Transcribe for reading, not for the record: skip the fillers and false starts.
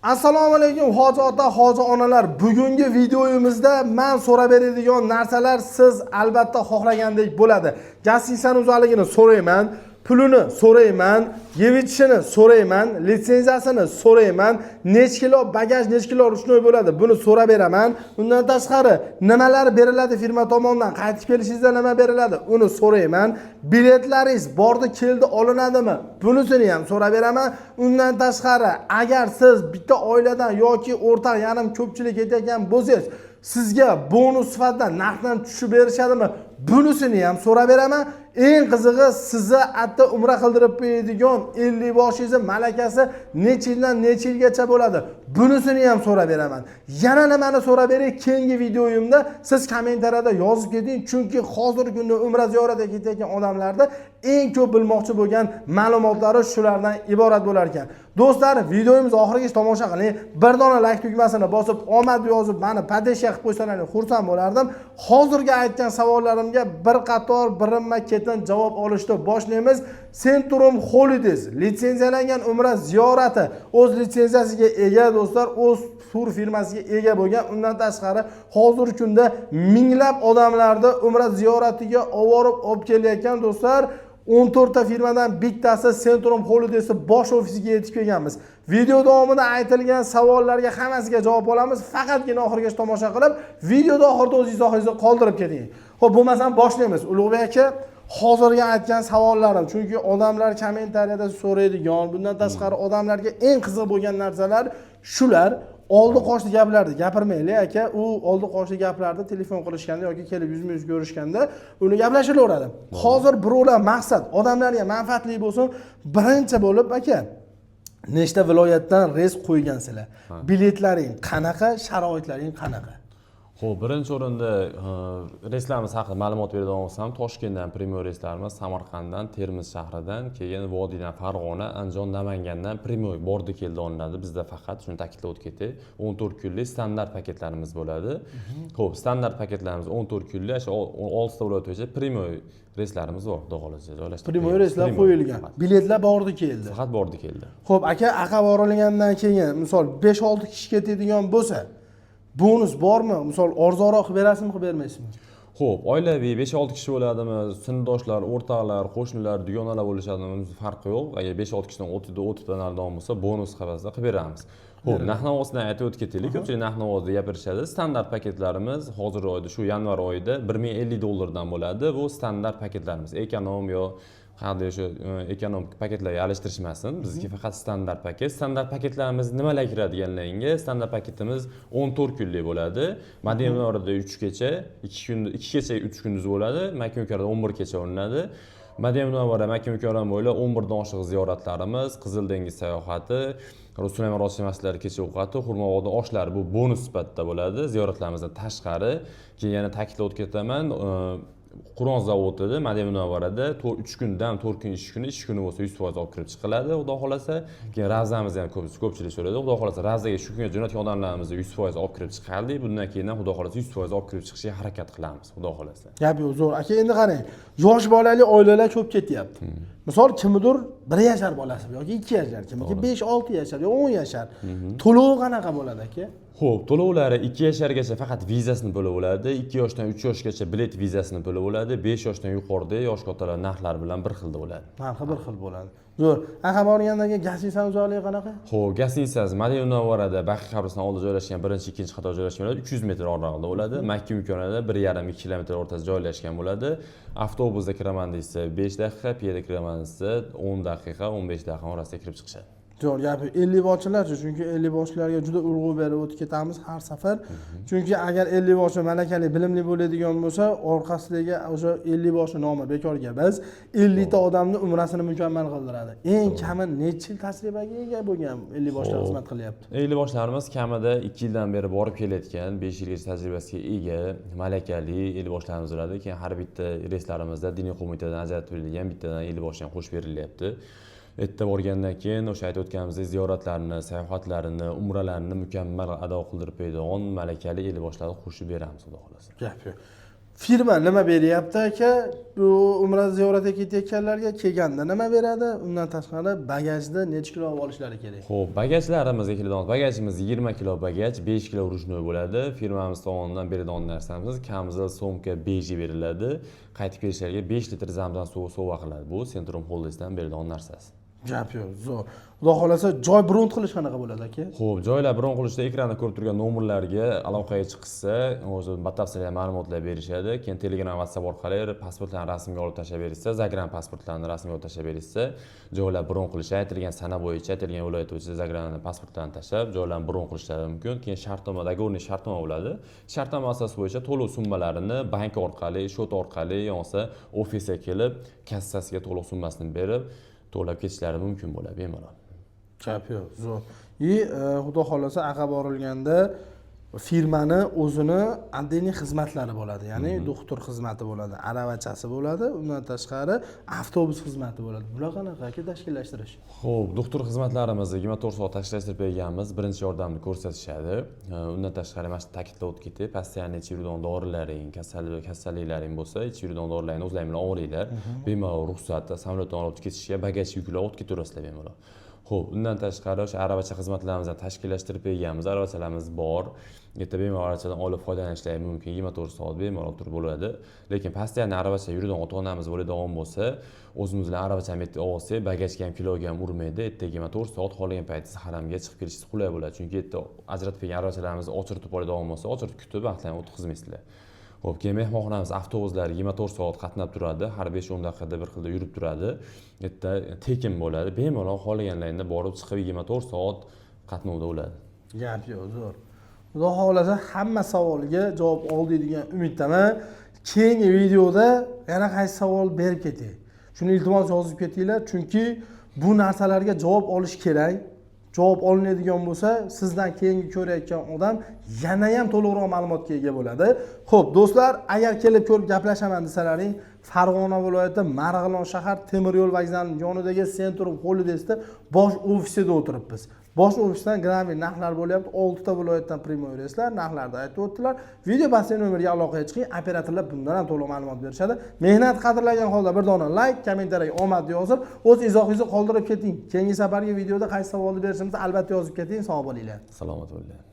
Assalomu alaykum, hoji ota, hoji onalar. Bugungi videoyimizda man so'rab beradigan narsalar siz albatta xohlagandek bo'ladi. Гостиница ni uzoqligini so'rayman, pulini so'rayman, yeb ichishini so'rayman, litsenziyasini so'rayman, necha kilo bagaj, necha kilo ручной bo'ladi, buni so'rab beraman. Undan tashqari, nimalar beriladi firma tomonidan, qaytib kelishingizda nima beriladi, uni so'rayman. Biletlaringiz bordi keldi olinadimi, bunisini ham so'rab beraman. Undan tashqari, agar siz bitta oiladan yoki o'rtaq yarim ko'pchilik ketayotgan bo'lsangiz, sizga bonus sifatida narxdan tushib berishadimi, bunisini ham so'rab beraman. Eng qizig'i, sizni atta umra qildirib qo'yadigan 50 boshingizni malakasi necha yildan necha yilgacha bo'ladi, bunisini ham so'rab beraman. Yana nimani so'rab beray keyingi videoyimda, siz kommentariyada yozib keting, chunki hozirgi kunda umra ziyoratiga ketayotgan odamlarda eng ko'p bilmoqchi bo'lgan ma'lumotlari shulardan iborat bo'lar ekan. Do'stlar, videomiz oxirigacha tomosha qiling. Bir dona layk tugmasini bosib, omad yozib, mani поддержка qilib qo'ysalaring, xursand bo'lardim. Hozirgi aytgan savollarimga bir qator, birinma ketin javob olishni boshlaymiz. Centrum Holidays litsenziyalangan umra ziyorati, o'z litsenziyasiga ega, do'stlar, o'z tur firmasiga ega bo'lgan. Undan tashqari, hozirgi kunda minglab odamlarni umra ziyoratiga oborib olib kelayotgan, do'stlar, 14 ta firmadan bittasi Centrum Holidays'i bosh ofisiga yetib kelganmiz. Video davomida aytilgan savollarga hammasiga javob olamiz. Faqatgina oxirigacha tomosha qilib, videoda oxirida o'z izohingizni qoldirib keting. Xo'p, bo'lmasam boshlaymiz. Ulug'bek aka, hozirgi aytgan savollarim, chunki odamlar kommentariyada so'raydigan, bundan tashqari odamlarga eng qiziq bo'lgan narsalar shular. Oldi qochdi gaplarni gapirmaylik, aka. U oldi qochdi gaplarni telefon qilishganda yoki kelib yuzma yuz ko'rishganda uni gaplashilaveradi. Hozir birovlar maqsad odamlarga manfaatli bo'lsin. Birinchi bo'lib, aka, nechta viloyatdan reys qo'ygansizlar? Biletlaring qanaqa, sharoitlaring qanaqa? Ho'p, birinchi o'rinda reyslarimiz haqida ma'lumot beradigan bo'lsam, Toshkentdan прямой reyslarimiz, Samarqanddan, Termiz shahridan, keyin vodiydan Farg'ona, Andijon, Namangandan прямой bordi keldi olinadi bizda faqat, shuni ta'kidlab o'tib ketay. 14 kunlik standart paketlarimiz bo'ladi. Ho'p, standart paketlarimiz 14 kunlik, shu oltita viloyat bo'yicha прямой reyslarimiz bor, xudo xohlasa, joylashtirib Прямой qo'yganmiz. reyslar Прямой. qo'yilgan. Faqat. Biletlar bordi keldi. Faqat bordi keldi. Ho'p, aka, aqa borilgandan keyin, misol, 5-6 kishi ketadigan bo'lsa, bonus bormi? Misol, arzonroq qilib berasizmi, qilib bermaysizmi? Ho'p, oilaviy 5-6 kishi bo'ladimi, sinfdoshlar, o'rtoqlar, qo'shnilar, dugonalar bo'lishadimi, farqi yo'q. Agar 5-6 kishidan o'tib o'tib naridan bo'lsa, bonus qilib qilib beramiz. Ho'p, narx navosidan aytib o'tib ketaylik. Ko'pchilik narx navosida gapirishadi. Standart paketlarimiz hozirgi oyda, shu yanvar oyida 1050 dollardan bo'ladi. Bu standart paketlarimiz. Ekonom yo qanday o'sha ekonom paketlarga alishtirishmasin. Bizga faqat standart paket. Standart paketlarimiz nimalar kiradiganlarga? Standart paketimiz 14 kunlik bo'ladi. Madina Munavvarada 3 kecha, 2 kun, 2 kecha 3 kunduz bo'ladi. Makka Mukarramada 11 kecha olinadi. Madina Munavvara, Makka Mukarrama bo'ylab 11 dan oshiq ziyoratlarimiz, Qizil dengiz sayohati, Sulaymon Rossiya masjidlari kecha ovqati, Xurmobodda oshlar, bu bonus sifatida bo'ladi ziyoratlarimizdan tashqari. Keyin yana ta'kidlab o'tib ketaman, Qur'on zavodida Madina Munavvarada 3 kundan 4 kun ish kuni, ish kuni bo'lsa, 100% olib kirib chiqiladi, xudo xohlasa. Keyin ravzamizni ham ko'pchilik so'raydi. Xudo xohlasa, ravzaga shu kunga jo'natgan odamlarimizni 100% olib kirib chiqardik. Bundan keyin ham, xudo xohlasa, 100% olib kirib chiqishga harakat qilamiz, xudo xohlasa. Gap yo'q, zo'r. Aka, endi qarang, yosh bolali oilalar ko'p ketyapti. Misol, kimnidir 1 yashar bolasi yoki 2 yashar, kimniki 5-6 yashar yo 10 yashar. To'lovi qanaqa bo'ladi, aka? Ho'p, to'lovlari 2 yashargacha faqat vizasini puli bo'ladi, 2 yoshdan 3 yoshgacha bilet, vizasini puli bo'ladi, 5 yoshdan yuqorida yosh kattalar narxlari bilan bir xilda bo'ladi. Narxi bir xil bo'ladi. Zo'r. Aka, borgandan keyin гостиница ni uzoqligi qanaqa? Ho'p, гостиница si Madina Munavvarada Baqiy qabristoni oldida joylashgan, birinchi, ikkinchi qator joylashgan bo'ladi, 300 metr oralig'ida bo'ladi. Makka Mukarramada 1,5-2 kilometr o'rtasida joylashgan bo'ladi. Avtobusda kiraman desa, 5 daqiqa, piyoda kiraman desa, 10 daqiqa, 15 daqiqa orasida kirib chiqishadi. Zo'r, gap. Ellikbochilarchi? Chunki ellikboshilarga juda urg'u berib o'tib ketamiz har safar, chunki agar ellikboshi malakali, bilimli bo'ladigan bo'lsa, orqasidagi o'sha ellikboshi nomi bekorga biz 50 ta odamni umrasini mukammal qildiradi. Eng kami necha yil tajribaga ega bo'lgan ellikboshlar xizmat qilyapti? Ellikboshlarimiz kamida 2 yildan beri borib kelayotgan, 5 yilgacha tajribasiga ega malakali ellikboshlarimiz bo'ladi. Keyin har bitta reyslarimizda diniy qo'mitadan ajratib berilgan bittadan ellikboshni ham qo'shib berilyapti. Erta borgandan keyin o'sha aytib o'tganimizdek, ziyoratlarni, sayohatlarini, umralarini mukammal ado qildirib beradigan malakali ellikboshlarni qo'shib beramiz, xudo xohlasa. Gap yo'q. Firma nima beryapti, aka, bu umra ziyoratiga ketayotganlarga? Kelganda nima beradi? Undan tashqari, bagajda necha kilo olib olishlari kerak? Ho'p, bagajlarimizga keladigan, bagajimiz 20 kilo bagaj, 5 kilo ручной bo'ladi. Firmamiz tomonidan beradigan narsamiz kamzul, сумка, beji beriladi. Qaytib kelishlariga 5 litr Zamzam suvi sovg'a qiladi. Bu Centrum Holidaysdan beradigan narsasi. Gap yo'q, zo'r. Xudo xohlasa, joy bron qilish qanaqa bo'ladi, aka? Ho'p, joylar bron qilishda ekranda ko'rib turgan nomerlarga aloqaga chiqishsa, o'zi batafsil ma'lumotlar berishadi. Keyin Telegram, WhatsApp orqali pasportlarni rasmga olib tashlab berishsa, загран pasportlarni rasmga olib tashlab berishsa, joylar bron qilishi aytilgan sana bo'yicha, aytilgan viloyat bo'yicha загран pasportlarni tashlab, joylarni bron qilishlari mumkin. Keyin shartnoma, договорный shartnoma bo'ladi. Shartnoma asosi bo'yicha to'lov summalarini bank orqali, счёт orqali yo bo'lmasa ofisga kelib, kassasiga to'lov summasini berib, to'lab ketishlari mumkin bo'ladi bemalol. Gap yo'q, zo'r. И xudo xohlasa, aqa borilganda firmani o'zini отдельный xizmatlari bo'ladi, ya'ni doktor xizmati bo'ladi, aravachasi bo'ladi, undan tashqari avtobus xizmati bo'ladi. Bular qanaqa, aka, tashkillashtirish? Ho'p, doktor xizmatlarimizni 24 soat tashkillashtirib berganmiz, birinchi yordamni ko'rsatishadi. Undan tashqari, mana shu ta'kidlab o'tib ketay, постоянно ichib yuradigan dorilaring, kasalliklaring bo'lsa, ichib yuradigan dorilaringni o'zlaring bilan olinglar. Bemalol ruxsat, samolyotdan olib ketishga bagaj yuklab olib ketaverasizlar bemalol. Ho'p, undan tashqari o'sha aravacha xizmatlarimizni tashkillashtirib berganmiz, aravachalarimiz bor. Erta bemalol aravachadan olib foydalanishlari mumkin, 24 soat bemalol turib bo'ladi. Lekin постоянно aravacha yuradigan ota onamiz bo'ladigan bo'lsa, o'zimiz bilan aravachani bu yerga olib olsak, bagajga ham, kiloga ham urmaydi. Ertaga 24 soat xohlagan paytingiz haramga chiqib kelishingiz qulay bo'ladi. Chunki yerda ajratib bergan aravachalarimizni очередь oladigan bo'lsa, очередь kutib vaqtlarni o'tkazmaysizlar. Ho'p, keyin mehmonxonamiz avtobuslari 24 soat qatnab turadi, har 5-10 daqiqada bir xilda yurib turadi. Yerda tekin bo'ladi, bemalol xohlaganlaringda borib chiqib 24 soat qatnovda bo'ladi. Gap yo'q, zo'r. Xudo xohlasa, hamma savolga javob oldik degan umiddaman. Keyingi videoda yana qaysi savol berib ketay, shuni iltimos yozib ketinglar, chunki bu narsalarga javob olish kerak. Javob olinadigan bo'lsa, sizdan keyingi ko'rayotgan odam yana ham to'liqroq ma'lumotga ega bo'ladi. Ho'p, do'stlar, agar kelib ko'rib gaplashaman desalaring, Farg'ona viloyati, Marg'ilon shahar, temir yo'l vokzalining yonidagi Centrum Holidaysda bosh ofisida o'tiribmiz. Bosh ofisdan главный narxlar bo'lyapti. Oltita viloyatdan прямой reyslar, narxlarni aytib o'tdilar. Video pastdagi nomerga aloqaga chiqing, operatorlar bundan ham to'liq ma'lumot berishadi. Mehnat qadrlagan holda bir dona layk, kommentariyaga omad yozib, o'z izohingizni qoldirib keting. Keyingi safargi videoda qaysi savolni berishimizni albatta yozib keting. Sog' bo'linglar. Salomat bo'linglar.